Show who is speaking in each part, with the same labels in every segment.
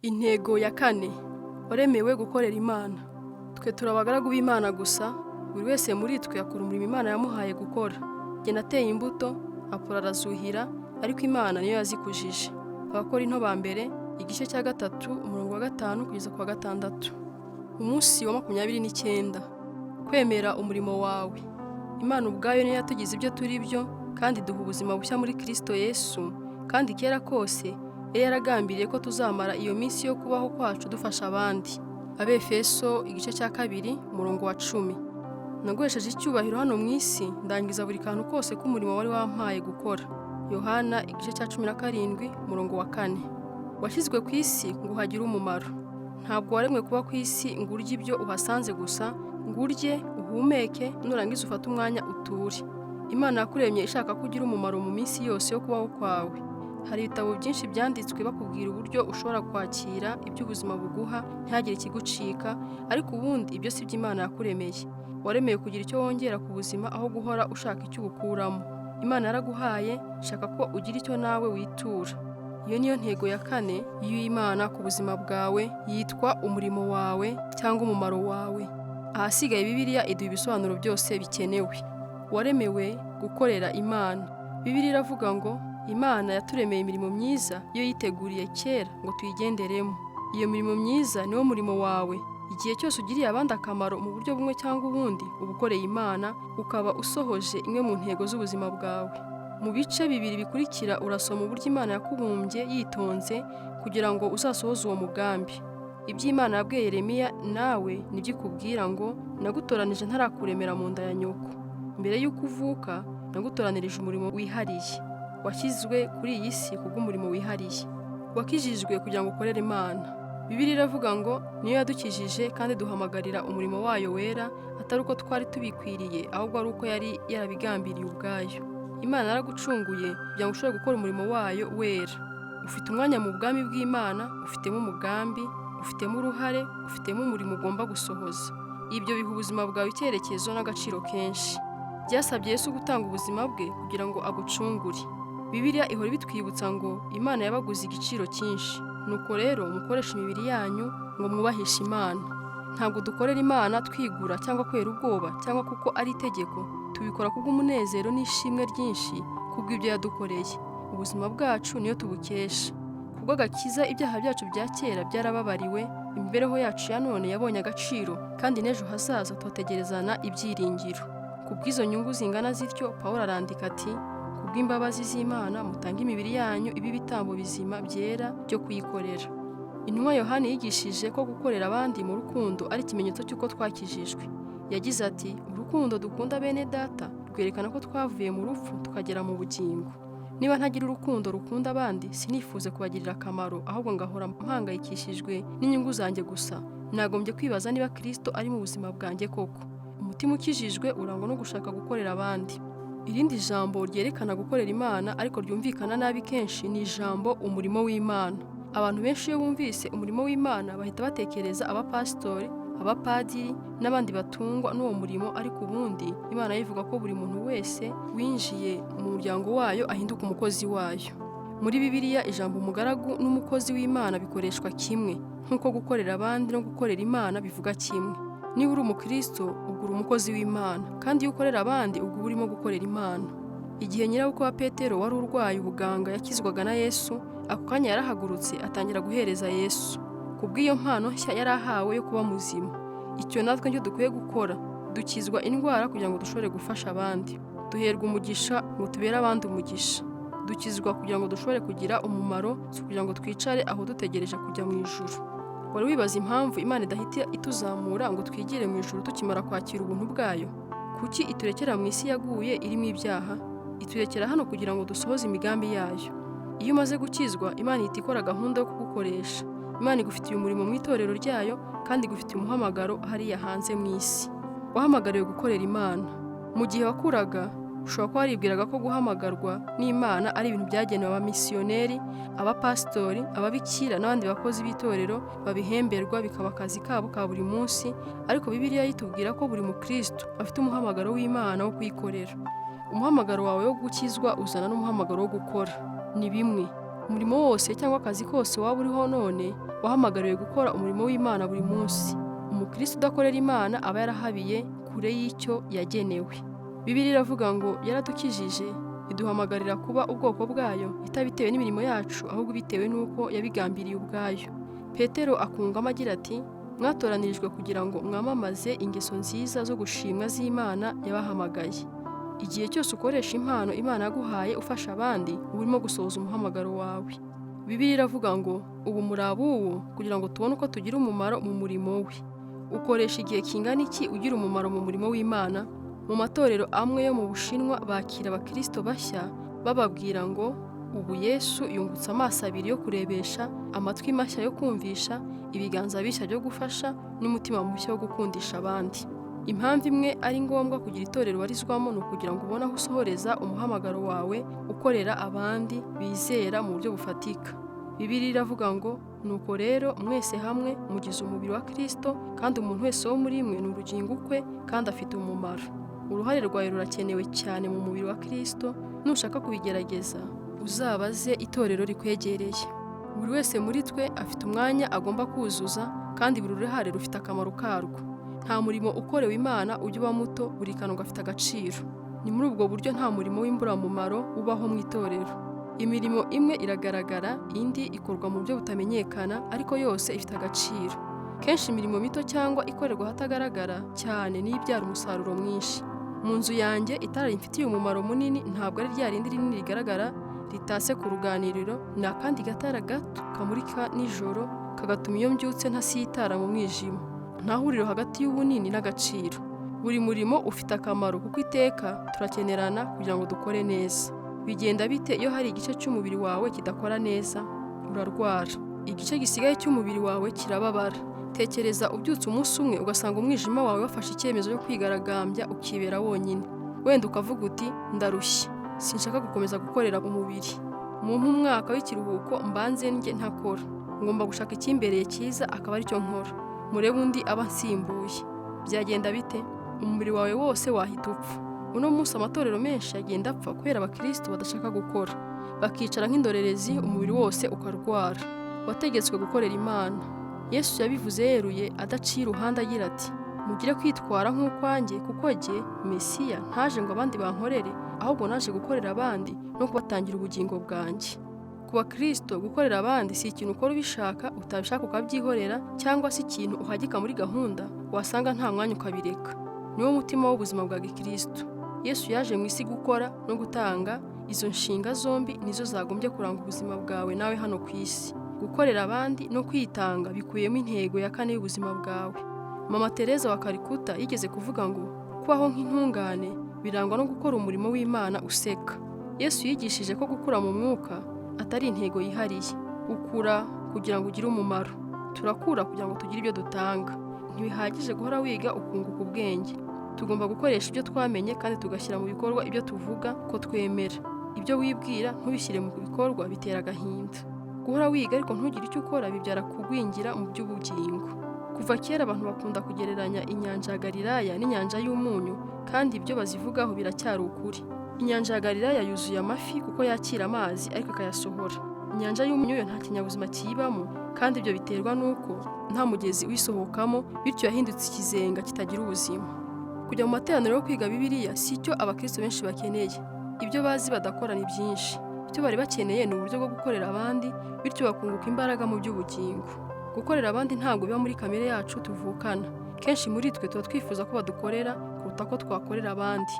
Speaker 1: Intego ya kane: waremewe gukorera Imana. Twe turi abagaragu b'Imana gusa, buri wese muri twe akora umurimo Imana yamuhaye gukora. Jye nateye imbuto, Apolo arazuhira, ariko Imana niyo yazikujije. Abakorinto ba mbere, igice cya 3, umurongo wa 5 kugeza ku wa 6. Umunsi wa 29: kwemera umurimo wawe. Imana ubwayo niyo yatugize ibyo turi byo, kandi iduha ubuzima bushya muri Kristo Yesu, kandi kera kose yari yaragambiriye ko tuzamara iyo minsi yo kubaho kwacu dufasha abandi. Abefeso igice cya 2, umurongo wa 10. Naguhesheje icyubahiro hano mu isi, ndangiza buri kantu kose k'umurimo wari wampaye gukora. Yohana igice cya 17, umurongo wa 4. Washyizwe ku isi ngo uhagire umumaro. Ntabwo waremwe kuba ku isi ngo urye ibyo uhasanze gusa, ngo urye, uhumeke, nurangiza ufate umwanya uture. Imana yakuremye ishaka ko ugira umumaro mu minsi yose yo kubaho kwawe. Hari ibitabo byinshi byanditswe bakubwira uburyo ushobora kwakira ibyo ubuzima buguha ntihagire ikigucika, ariko ubundi ibyo si byo Imana yakuremeye. Waremewe kugira icyo wongera ku buzima aho guhora ushaka icyo ubukuramo. Imana yaraguhaye, ishaka ko ugira icyo nawe witura. Iyo niyo ntego ya kane y'Imana ku buzima bwawe, yitwa umurimo wawe cyangwa umumaro wawe. Ahasigaye Bibiliya iduha ibisobanuro byose bikenewe. Waremewe gukorera Imana. Bibiliya iravuga ngo Imana yaturemeye imirimo myiza yo yiteguriye kera ngo tuyigenderemo. Iyo mirimo myiza niwo murimo wawe. Igihe cyose ugiriye abandi akamaro mu buryo bumwe cyangwa ubundi, uba ukoreye Imana, ukaba usohoje imwe mu ntego z'ubuzima bwawe. Mu bice bibiri bikurikira urasoma uburyo Imana yakubumbye yitonze kugira ngo uzasohoze uwo mugambi. Ibyo Imana yabwiye Yeremiya nawe nibyo ikubwira ngo nagutoranije ntarakuremera mu nda ya nyoko. Mbere y'uko uvuka nagutoranirije umurimo wihariye. Washyizwe kuri iyi si kubw'umurimo wihariye. Wakijijwe kugira ngo ukorere Imana. Bibiliya iravuga ngo niyo yadukijije kandi duhamagarira umurimo wayo wera, atari uko twari tubikwiriye, ahubwo ari uko yari yarabigambiriye ubwayo. Imana yaragucunguye kugira ngo ushobore gukora umurimo wayo wera. Ufite umwanya mu bwami bw'Imana, ufitemo umugambi, ufitemo uruhare, ufitemo umurimo ugomba gusohoza. Ibyo biha ubuzima bwawe icyerekezo n'agaciro kenshi. Byasabye Yesu gutanga ubuzima bwe kugira ngo agucungure. Bibiliya ihora ibitwibutsa ngo Imana yabaguze igiciro cyinshi. Nuko rero mukoreshe imibiri yanyu ngo mwubahishe Imana. Ntabwo dukorera Imana twigura cyangwa kubera ubwoba cyangwa kuko ari itegeko, tubikora kubw'umunezero n'ishimwe ryinshi kubw'ibyo yadukoreye. Ubuzima bwacu niyo tubukesha. Kubw'agakiza ibyaha byacu bya kera byarababariwe, imibereho yacu ya none yabonye agaciro, kandi n'ejo hazaza tuhategerezana ibyiringiro. Kubw'izo nyungu zingana zityo, Pawulo arandika ati kubw'imbabazi z'Imana mutange imibiri yanyu ibe ibitambo bizima byera byo kuyikorera. Intumwa Yohani yigishije ko gukorera abandi mu rukundo ari ikimenyetso cy'uko twakijijwe. Yagize ati urukundo dukunda bene data rwerekana ko twavuye mu rupfu tukagera mu bugingo. Niba ntagira urukundo rukunda abandi, sinifuze kubagirira akamaro, ahubwo ngahora mpangayikishijwe n'inyungu zanjye gusa, nagombye kwibaza niba Kristo ari mu buzima bwanjye koko. Umutima ukijijwe urangwa no gushaka gukorera abandi. Irindi jambo ryerekana gukorera Imana ariko ryumvikana nabi kenshi ni ijambo umurimo w'Imana. Abantu benshi iyo bumvise umurimo w'Imana bahita batekereza abapasitori, abapadiri n'abandi batungwa n'uwo murimo, ariko ubundi Imana ivuga ko buri muntu wese winjiye mu muryango wayo ahinduka umukozi wayo. Muri Bibiliya ijambo umugaragu n'umukozi w'Imana bikoreshwa kimwe, nk'uko gukorera abandi no gukorera Imana bivuga kimwe. Niba uri umukristo ubwo uri umukozi w'Imana, kandi iyo ukorera abandi ubwo uba urimo gukorera Imana. Igihe nyirabukwe wa Petero wari urwaye ubuganga yakizwaga na Yesu, ako kanya yarahagurutse atangira guhereza Yesu kubw'iyo mpano nshya yari ahawe yo kuba muzima. Icyo natwe nicyo dukwiye gukora. Dukizwa indwara kugira ngo dushobore gufasha abandi. Duherwa umugisha ngo tubere abandi umugisha. Dukizwa kugira ngo dushobore kugira umumaro, si kugira ngo twicare aho dutegereje kujya mu ijuru. Wari wibaza impamvu Imana idahita ituzamura ngo twigire mu ijuru tukimara kwakira ubuntu bwayo? Kuki iturekera mu isi yaguye irimo ibyaha? Iturekera hano kugira ngo dusohoze imigambi yayo. Iyo umaze gukizwa, Imana ihita ikora gahunda yo kugukoresha. Imana igufitiye umurimo mu itorero ryayo kandi igufitiye umuhamagaro hariya hanze mu isi. Wahamagariwe gukorera Imana. Mu gihe wakuraga, ushobora kuba waribwiraga ko guhamagarwa n'Imana ari ibintu byagenewe abamisiyoneri, abapasitori, ababikira n'abandi bakozi b'itorero babihemberwa bikaba akazi kabo ka buri munsi, ariko Bibiliya itubwira ko buri mukristo afite umuhamagaro w'Imana wo kuyikorera. Umuhamagaro wawe wo gukizwa uzana n'umuhamagaro wo gukora. Ni bimwe. Umurimo wose cyangwa akazi kose waba uriho none, wahamagariwe gukora umurimo w'Imana buri munsi. Umukristo udakorera Imana aba yarahabiye kure y'icyo yagenewe. Bibiliya iravuga ngo yaradukijije, iduhamagarira kuba ubwoko bwayo, itabitewe n'imirimo yacu, ahubwo bitewe n'uko yabigambiriye ubwayo. Petero akungamo agira ati: "Mwatoranirijwe kugira ngo mwamamaze ingeso nziza zo gushimwa z'Imana yabahamagaye." Igihe cyose ukoresha impano Imana yaguhaye ufasha abandi, uba urimo gusohoza umuhamagaro wawe. Bibiliya iravuga ngo ubu muri ab'uwo kugira ngo tubone uko tugira umumaro mu murimo we. Ukoresha igihe kingana iki ugira umumaro mu murimo w'Imana? Mu matorero amwe yo mu Bushinwa bakira abakristo bashya bababwira ngo ubu Yesu yungutse amaso abiri yo kurebesha, amatwi mashya yo kumvisha, ibiganza bishya byo gufasha n'umutima mushya wo gukundisha abandi. Impamvu imwe ari ngombwa kugira itorero ubarizwamo ni ukugira ngo ubone aho usohoreza umuhamagaro wawe ukorera abandi bizera mu buryo bufatika. Bibiliya iravuga ngo nuko rero mwese hamwe mugize umubiri wa Kristo, kandi umuntu wese wo muri mwe ni urugingo ukwe kandi afite umumaro. Uruhare rwawe rurakenewe cyane mu mubiri wa Kristo. Nushaka kubigerageza uzabaze itorero rikwegereye. Buri wese muri twe afite umwanya agomba kuzuza, kandi buri ruhare rufite akamaro karwo. Nta murimo ukorewe Imana ujya uba muto, buri kantu gafite agaciro. Ni muri ubwo buryo nta murimo w'imburamumaro ubaho mu itorero. Imirimo imwe iragaragara, indi ikorwa mu buryo butamenyekana, ariko yose ifite agaciro. Kenshi imirimo mito cyangwa ikorerwa ahatagaragara cyane niyo ibyara umusaruro mwinshi. Mu nzu yanjye itara rimfitiye umumaro munini ntabwo ari rya rindi rinini rigaragara ritatse ku ruganiriro, ni akandi gatara gato kamurika nijoro kagatuma iyo mbyutse ntasitara mu mwijima. Nta huriro hagati y'ubunini n'agaciro. Buri murimo ufite akamaro kuko iteka turakenerana kugira ngo dukore neza. Bigenda bite iyo hari igice cy'umubiri wawe kidakora neza? Urarwara. Igice gisigaye cy'umubiri wawe kirababara. Tekereza ubyutse umunsi umwe ugasanga umwijima wawe wafashe icyemezo cyo kwigaragambya ukibera wonyine. Wenda ukavuga uti ndarushye, sinshaka gukomeza gukorera umubiri. Mumpe umwaka w'ikiruhuko mbanze njye ntakora. Ngomba gushaka ikimbereye cyiza akaba aricyo nkora. Murebe undi aba ansimbuye. Byagenda bite? Umubiri wawe wose wahita upfa. Uno munsi amatorero menshi agenda apfa kubera abakristo badashaka gukora, bakicara nk'indorerezi, umubiri wose ukarwara. Wategetswe gukorera Imana. Yesu yabivuze yeruye adaciye iruhande agira ati: mugire kwitwara nk'ukwanjye, kuko jye Mesiya ntaje ngo abandi bankorere, ahubwo naje gukorera abandi no kubatangira ubugingo bwanjye. Ku bakristo gukorera abandi si ikintu ukora ubishaka, utabishaka ukabyihorera, cyangwa se ikintu uhagika muri gahunda wasanga nta mwanya ukabireka. Niwo mutima w'ubuzima bwa gikristo. Yesu yaje mu isi gukora no gutanga. Izo nshinga zombi nizo zagombye kuranga ubuzima bwawe nawe hano ku isi. Gukorera abandi no kwitanga bikubiyemo intego ya kane y'ubuzima bwawe. Mama Teresa wa Calcutta yigeze kuvuga ngo kubaho nk'intungane birangwa no gukora umurimo w'Imana useka. Yesu yigishije ko gukura mu mwuka atari intego yihariye. Ukura kugira ngo ugire umumaro. Turakura kugira ngo tugire ibyo dutanga. Ntibihagije guhora wiga ukunguka ubwenge. Tugomba gukoresha ibyo twamenye kandi tugashyira mu bikorwa ibyo tuvuga ko twemera. Ibyo wibwira ntubishyire mu bikorwa bitera agahinda. Guhora wiga ariko ntugire icyo ukora bibyara kugwingira mu by'ubugingo. Kuva kera abantu bakunda kugereranya inyanja ya Galilaya n'inyanja y'umunyu, kandi ibyo bazivugaho biracyari ukuri. Inyanja ya Galilaya yuzuye amafi kuko yakira amazi ariko akayasohora. Inyanja y'umunyu yo nta kinyabuzima kiyibamo, kandi ibyo biterwa n'uko nta mugezi uyisohokamo, bityo yahindutse ikizenga kitagira ubuzima. Kujya mu materaniro yo kwiga Bibiliya si icyo abakristo benshi bakeneye. Ibyo bazi badakora ni byinshi. Icyo bari bakeneye ni uburyo bwo gukorera abandi, bityo bakunguka imbaraga mu by'ubugingo. Gukorera abandi ntabwo biba muri kamere yacu tuvukana. Kenshi muri twe tuba twifuza ko badukorera kuruta ko twakorera abandi.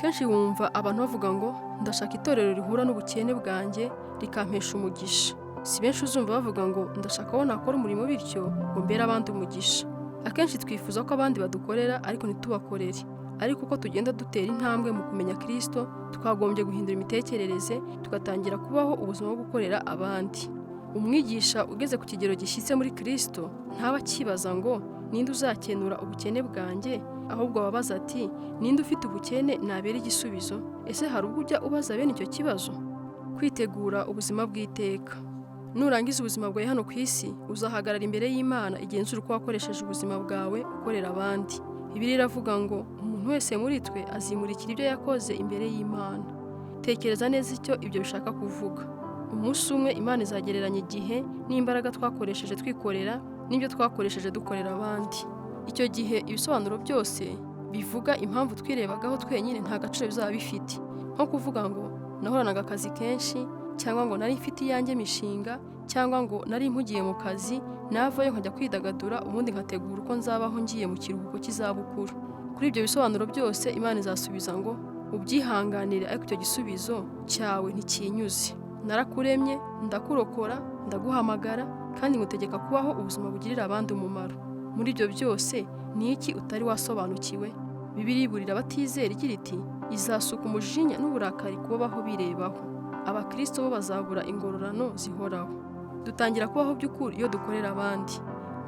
Speaker 1: Kenshi wumva abantu bavuga ngo ndashaka itorero rihura n'ubukene bwanjye rikampesha umugisha. Si benshi uzumva bavuga ngo ndashaka aho nakora umurimo bityo ngo mbere abandi umugisha. Akenshi twifuza ko abandi badukorera ariko ntitubakorere. Ariko uko tugenda dutera intambwe mu kumenya Kristo, twagombye guhindura imitekerereze, tugatangira kubaho ubuzima bwo gukorera abandi. Umwigisha ugeze ku kigero gishyitse muri Kristo ntaba akibaza ngo ninde uzakenura ubukene bwanjye, ahubwo ababaza ati ninde ufite ubukene nabera igisubizo? Ese hari ubwo ujya ubaza bene icyo kibazo? Kwitegura ubuzima bw'iteka. Nurangiza ubuzima bwawe hano ku isi, uzahagarara imbere y'Imana igenzura uko wakoresheje ubuzima bwawe ukorera abandi. Bibiliya iravuga ngo umuntu wese muri twe azimurikira ibyo yakoze imbere y'Imana. Tekereza neza icyo ibyo bishaka kuvuga. Umunsi umwe Imana izagereranya igihe n'imbaraga twakoresheje twikorera n'ibyo twakoresheje dukorera abandi. Icyo gihe ibisobanuro byose bivuga impamvu twirebagaho twenyine nta gaciro bizaba bifite. Nko kuvuga ngo nahoranaga akazi kenshi, cyangwa ngo nari mfite iyanjye mishinga, cyangwa ngo nari mpugiye mu kazi, navayo nkajya kwidagadura ubundi nkategura uko nzabaho ngiye mu kiruhuko cy'izabukuru. Kuri ibyo bisobanuro byose Imana izasubiza ngo ubyihanganire, ariko icyo gisubizo cyawe ntikinyuze. Narakuremye, ndakurokora, ndaguhamagara kandi ngutegeka kubaho ubuzima bugirira abandi umumaro. Muri ibyo byose ni iki utari wasobanukiwe? Bibiliya iburira abatizera igira iti izasuka umujinya n'uburakari kubabaho birebaho. Abakristo bo bazabura ingororano zihoraho. Dutangira kubaho by'ukuri iyo dukorera abandi.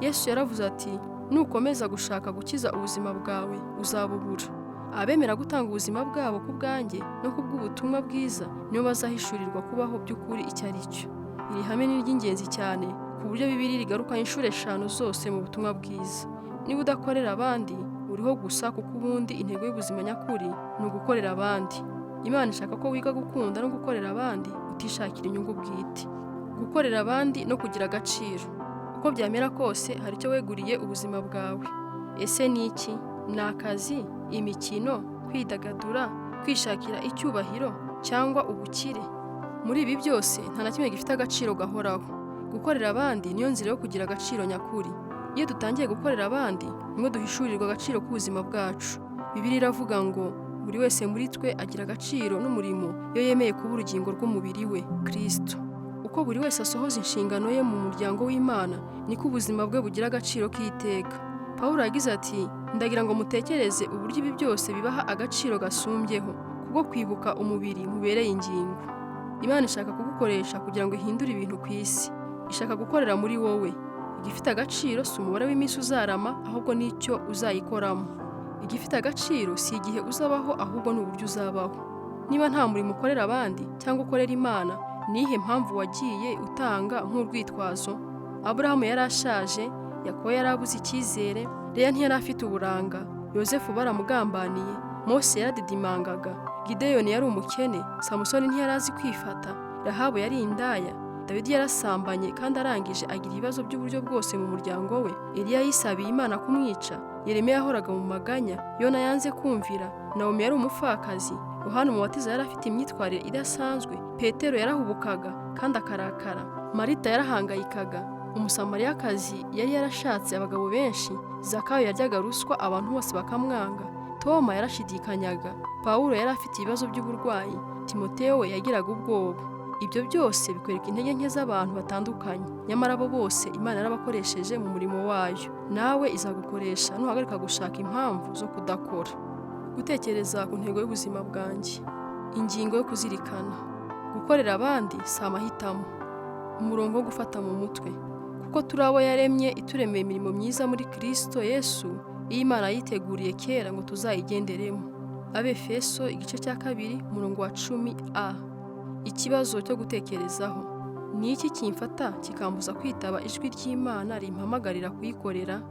Speaker 1: Yesu yaravuze ati nukomeza gushaka gukiza ubuzima bwawe uzabubura. Abemera gutanga ubuzima bwabo ku bwanjye no ku bw'ubutumwa bwiza nibo bazahishurirwa kubaho by'ukuri icyo ari cyo. Iri hame ni iry'ingenzi cyane ku buryo Bibiliya rigaruka inshuro 5 zose mu butumwa bwiza. Niba udakorera abandi uriho gusa, kuko ubundi intego y'ubuzima nyakuri ni ugukorera abandi. Imana ishaka ko wiga gukunda no gukorera abandi utishakira inyungu bwite. Gukorera abandi no kugira agaciro. Uko byamera kose hari icyo weguriye ubuzima bwawe. Ese ni iki? Ni akazi, imikino, kwidagadura, kwishakira icyubahiro cyangwa ubukire? Muri ibi byose nta na kimwe gifite agaciro gahoraho. Gukorera abandi niyo nzira yo kugira agaciro nyakuri. Iyo dutangiye gukorera abandi nimwo duhishurirwa agaciro k'ubuzima bwacu. Bibiliya iravuga ngo buri wese muri twe agira agaciro n'umurimo iyo yemeye kuba urugingo rw'umubiri we, Kristo. Uko buri wese asohoza inshingano ye mu muryango w'Imana, niko ubuzima bwe bugira agaciro k'iteka. Pawulo yagize ati ndagira ngo mutekereze uburyo ibi byose bibaha agaciro gasumbyeho, kubwo kwibuka umubiri mubereye ingingo. Imana ishaka kugukoresha kugira ngo ihindure ibintu ku isi. Ishaka gukorera muri wowe. Igifite agaciro si umubare w'iminsi uzarama, ahubwo n'icyo uzayikoramo. Igifite agaciro si igihe uzabaho, ahubwo ni uburyo uzabaho. Niba nta murimo ukorera abandi cyangwa ukorera Imana, ni iyihe mpamvu wagiye utanga nk'urwitwazo? Aburahamu yari ashaje, Yakobo yari abuze icyizere, Leya ntiyari afite uburanga, Yozefu baramugambaniye, Mose yaradidimangaga, Gideyoni yari umukene, Samusoni ntiyari azi kwifata, Rahabu yari indaya, Dawidi yarasambanye kandi arangije agira ibibazo by'uburyo bwose mu muryango we, Eliya yisabiye Imana kumwica, Yeremiya yahoraga mu maganya, Yona yanze kumvira, Nawomi yari umupfakazi, Yohana Umubatiza yari afite imyitwarire idasanzwe, Petero yarahubukaga kandi akarakara, Marita yarahangayikaga, Umusamariyakazi yari yarashatse abagabo benshi, Zakayo yaryaga ruswa abantu bose bakamwanga, Toma yarashidikanyaga, Pawulo yari afite ibibazo by'uburwayi, Timoteyo we yagiraga ubwoba. Ibyo byose bikwereka intege nke z'abantu batandukanye, nyamara abo bose Imana yarabakoresheje mu murimo wayo. Nawe izagukoresha nuhagarika gushaka impamvu zo kudakora. Gutekereza ku ntego y'ubuzima bwanjye. Ingingo yo kuzirikana. Gukorera abandi si amahitamo. Umurongo wo gufata mu mutwe. Kuko turi abo yaremye ituremeye imirimo myiza muri Kristo Yesu, iyo Imana yiteguriye kera ngo tuzayigenderemo. Abefeso igice cya 2 umurongo wa 10a. Ikibazo cyo gutekerezaho. Ni iki kimfata kikambuza kwitaba ijwi ry'Imana rimpamagarira kuyikorera?